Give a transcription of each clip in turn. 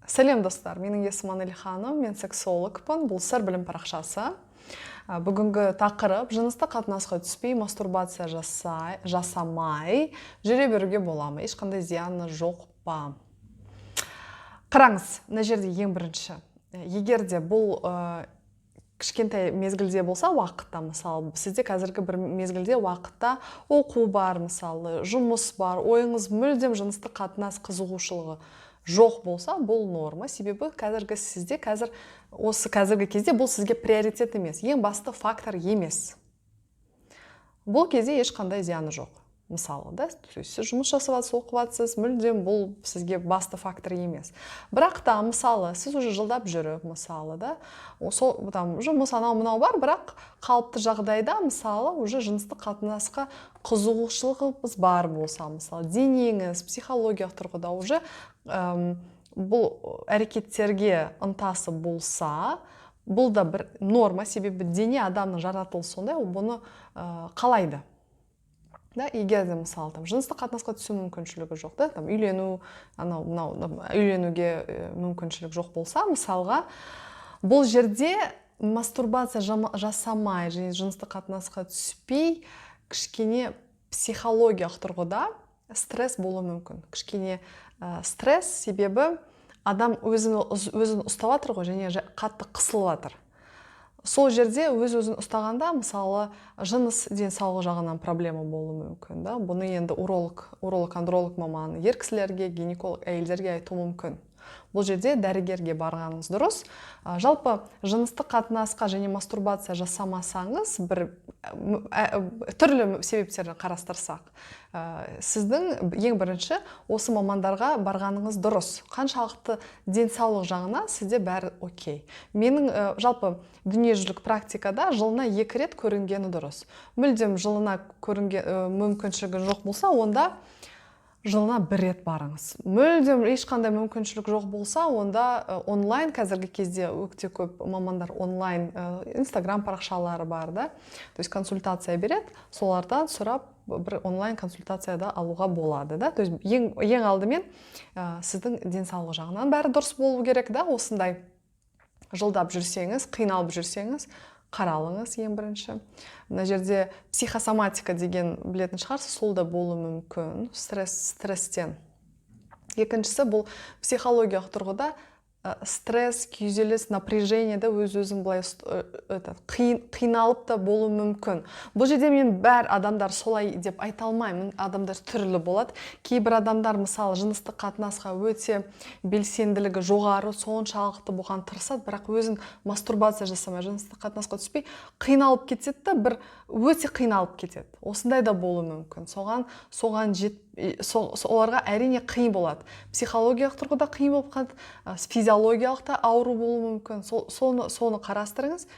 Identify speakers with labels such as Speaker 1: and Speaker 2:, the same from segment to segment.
Speaker 1: Сәлем, достар! Менің есімім Анель ханым, мен сексологпын. Бұл «Сыр білім» парақшасы. Бүгінгі тақырып: жыныстық қатынасқа түспей, мастурбация жасамай жүре беруге бола ма, ешқандай зияны жоқ па? Қараңыз, мына жерде ең бірінші, егер де бұл кішкентай мезгілде болса уақытта, мысалы, сізде қазіргі бір мезгілде уақытта оқу бар, мысалы, жұмыс бар, ойыңыз мүлдем жыныстық қатынас қызығушылығы жоқ болса, бұл норма. Себебі қазіргі сізде, қазір осы қазіргі кезде бұл сізге приоритет емес, ең басты фактор емес. Бұл кезде ешқандай зияны жоқ, мысалы, да. То есть сіз жұмыс жасап жатсыз, оқып жатсыз, мүлдем бұл сізге басты фактор емес. Бірақ та, мысалы, сіз уже жылдап жүріп, мысалы, да, сол там жұмыс, анау мынау бар, бірақ қалыпты жағдайда, мысалы, уже жыныстық қатынасқа қызығушылығыңыз бар болса, мысалы, денеңіз психологиялық тұрғыда уже бұл әрекеттерге ынтасы болса, бұл да бір норма. Себебі дене, адамның жаратылысы сондай, ол бұны қалайды да. Егер де, мысалы, там жыныстық қатынасқа түсу мүмкіншілігі жоқ да, там үйлену, анау мынау, үйленуге мүмкіншілік жоқ болса, мысалға, бұл жерде мастурбация жасамай және жыныстық қатынасқа түспей, кішкене психологиялық тұрғыда стресс болуы мүмкін. Кішкене стресс, себебі адам өзін өзін ұстап жатыр ғой және қатты қысылып жатыр. Сол жерде өз өзін ұстағанда, мысалы, жыныс денсаулығы жағынан проблема болуы мүмкін да. Бұны енді уролог, андролог маманы ер кісілерге, гинеколог әйелдерге айтуы мүмкін. Бұл жерде дәрігерге барғаныңыз дұрыс. Жалпы жыныстық қатынасқа және мастурбация жасамасаңыз, бір түрлі себептерін қарастырсақ, сіздің ең бірінші осы мамандарға барғаныңыз дұрыс. Қаншалықты денсаулық жағынан сізде бәрі окей. Менің жалпы дүниежүзілік практикада жылына екі рет көрінгені дұрыс. Мүлдем жылына көрінген мүмкіншілігі жоқ болса, онда жылына бір рет барыңыз. Мүлдем ешқандай мүмкіншілік жоқ болса, онда онлайн, қазіргі кезде өте көп мамандар онлайн, инстаграм парақшалары бар да, то есть консультация береді, солардан сұрап, бір онлайн консультация да алуға болады да. То есть ең алдымен сіздің денсаулық жағынан бәрі дұрыс болу керек да. Осындай жылдап жүрсеңіз, қиналып жүрсеңіз, қаралыңыз ең бірінші. Мына жерде психосоматика деген білетін шығарсыз, сол да болуы мүмкін стресстен. Екіншісі, бұл психологиялық тұрғыда стресс, күйзеліс, напряжение да, өз өзін былай этот, қиналып та болуы мүмкін. Бұл жерде мен бәр адамдар солай деп айта алмаймын, адамдар түрлі болады. Кейбір адамдар, мысалы, жыныстық қатынасқа өте белсенділігі жоғары, соншалықты бұған тырысады, бірақ өзін мастурбация жасамай, жыныстық қатынасқа түспей қиналып кетеді да, бір өте қиналып кетеді. Осындай да болуы мүмкін. Соған жет соларға әрине қиын болады, психологиялық тұрғыда қиын болып қалады, физиологиялық та ауру болуы мүмкін. Соны қарастырыңыз.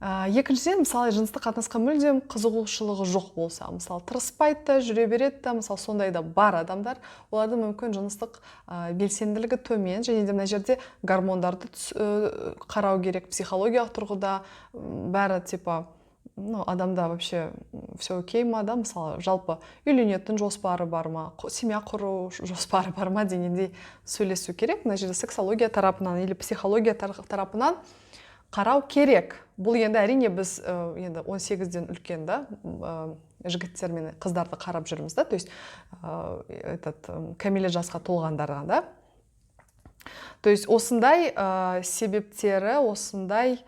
Speaker 1: Екіншіден, мысалы, жыныстық қатынасқа мүлдем қызығушылығы жоқ болса, мысалы, тырыспайды да, жүре береді да, мысалы, сондай да бар адамдар, олардың мүмкін жыныстық белсенділігі төмен. Және де мына жерде гормондарды қарау керек, психологиялық тұрғыда бәрі типа, ну, адамда вообще все окей ма да, мысалы, жалпы үйленетін жоспары бар ма, семья құру жоспары бар ма дегендей сөйлесу керек. Мына жерде сексология тарапынан или психология тарапынан қарау керек. Бұл енді әрине біз енді 18-ден үлкен да жігіттер мен қыздарды қарап жүрміз да, то есть этот кәмелет жасқа толғандарға да. То есть осындай себептері, осындай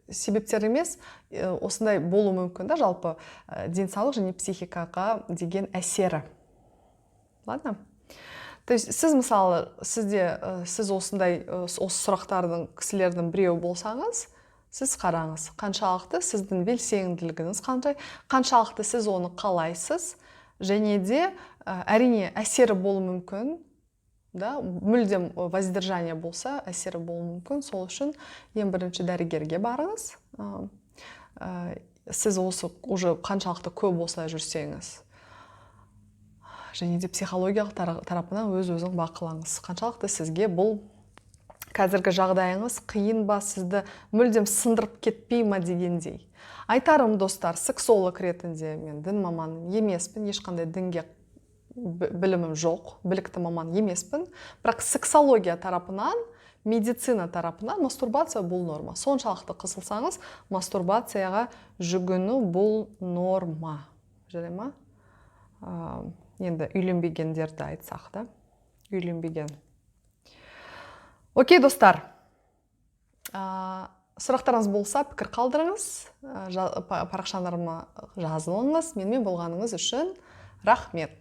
Speaker 1: себептер емес, осындай болуы мүмкін да, жалпы денсаулық және психикаға деген әсері. Ладно, то есть сіз, мысалы, сізде сіз осындай осы сұрақтардың кісілердің біреуі болсаңыз, сіз қараңыз, қаншалықты сіздің белсенділігіңіз қандай, қаншалықты сіз оны қалайсыз. Және де әрине әсері болуы мүмкін да, мүлдем воздержание болса, әсері болуы мүмкін. Сол үшін ең бірінші дәрігерге барыңыз. Сіз осы уже қаншалықты көп осылай жүрсеңіз, және де психологиялық тарапынан өз өзін бақылаңыз, қаншалықты сізге бұл қазіргі жағдайыңыз қиын ба, сізді мүлдем сындырып кетпей ма дегендей. Айтарым, достар, сексолог ретінде, мен дін маманы емеспін, ешқандай дінге Білімім жоқ, білікті маман емеспін, бірақ сексология тарапынан, медицина тарапынан мастурбация бұл норма. Соншалықты қысылсаңыз, мастурбацияға жүгіну бұл норма, жарай ма? Енді үйленбегендерді айтсақ та, үйленбеген. Окей, достар, сұрақтарыңыз болса, пікір қалдырыңыз, парақшаларыма жазылыңыз. Менімен болғаныңыз үшін рахмет.